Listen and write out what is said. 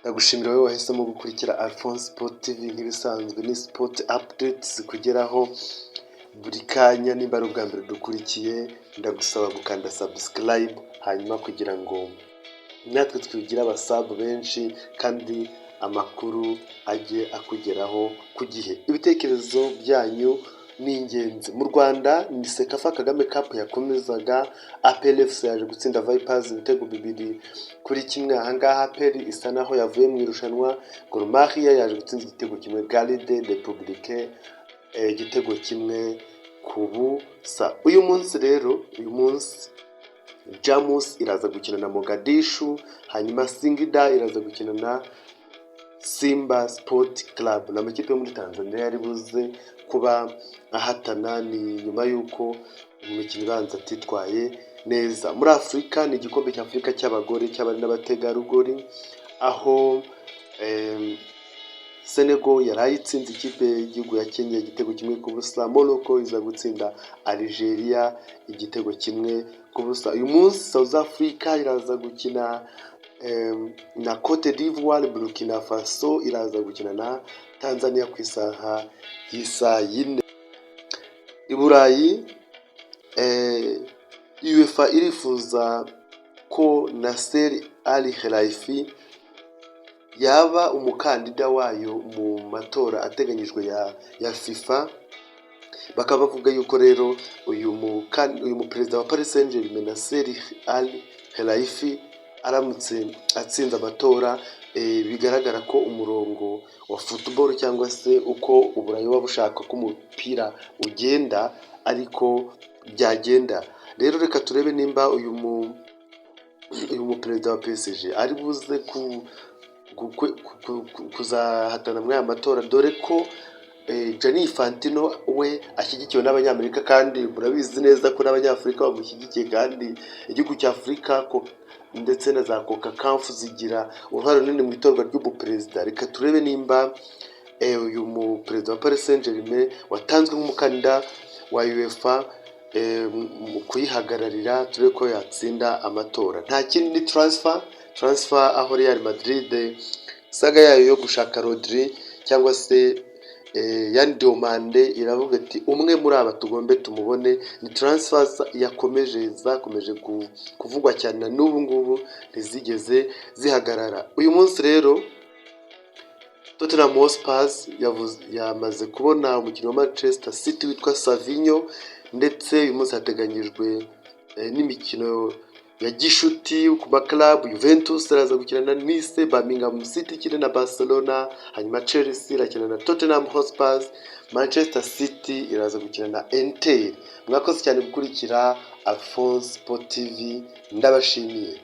Ndagushimira wowe wahisemo gukurikira Alphonse Sport TV. Nk'ibisanzwe ni sport updates zikugeraho buri kanya. Nimba ari ubwa mbere dukurikiye, ndagusaba gukanda subscribe, hanyuma kugira ngo natwe twigire abasabu benshi kandi amakuru ajye akugeraho ku gihe. Ibitekerezo byanyu ni ingenzi. Mu Rwanda ni CECAFA Kagame Cup yakomezaga. APR FC yaje gutsinda Vipers ibitego 2-1. Ahangaha APR isa naho yavuye mu irushanwa. Gor Mahia yaje gutsinda igitego kimwe Garde Républicaine, igitego 1-0. Uyu munsi rero, uyu munsi Jamus iraza gukina na Mogadishu, hanyuma Singida iraza gukina na Simba Sport Club. Ni amakipe yo muri Tanzania yari buze kuba ahatana, ni nyuma y'uko mu mikino ibanza atitwaye neza. Muri Afurika ni igikombe cya Afurika cy'abagore, cy'abari n'abategarugori, aho Senegal yari ayitsinze ikipe y'igihugu ya Kenya igitego 1-0. Morocco iza gutsinda Algeria igitego 1-0. Uyu munsi South Africa iraza gukina na Cote d'Ivoire, Burkina Faso iraza gukina na Tanzania ku isaha y'isaa 4. I Burayi, UEFA irifuza ko Nasser Al Khelaifi yaba umukandida wayo mu matora ateganyijwe ya FIFA. Bakaba bavuga yuko rero uyu muperezida wa Paris Saint-Germain, Nasser Al Khelaifi, aramutse atsinze amatora, bigaragara ko umurongo wa football cyangwa se uko Uburayi buba bushaka ko umupira ugenda ariko byagenda. Rero reka turebe nimba uyu muperezida wa PSG ari buze kuzahatana muri aya matora, dore ko Gianni Infantino we ashyigikiwe n'Abanyamerika, kandi murabizi neza ko n'Abanyafurika bamushyigikiye, kandi igihugu cya Afurika ndetse na za CONCACAF zigira uruhare runini mu itorwa ry'ubuperezida. Reka turebe nimba uyu muperezida wa Paris Saint-Germain watanzwe nk'umukandida wa UEFA mu kuyihagararira, turebe ko yatsinda amatora. Nta kindi, ni transfer, aho Real Madrid saga yayo yo gushaka Rodri cyangwa se Yan Diomande, iravuga ati umwe muri aba tugombe tumubone. Ni transfer yakomeje, zakomeje kuvugwa cyane, na n'ubu ngubu ntizigeze zihagarara. Uyu munsi rero Tottenham Hotspur yamaze kubona umukinnyi wa Manchester City witwa Savinho, ndetse uyu munsi hateganyijwe n'imikino ya gishuti ku maklabu. Juventus iraza gukina na Nice, Birmingham City ikina na Barcelona, hanyuma Chelsea irakina na Tottenham Hotspur, Manchester City iraza gukina na Inter. Mwakoze cyane gukurikira Alphonse Sport TV, ndabashimiye.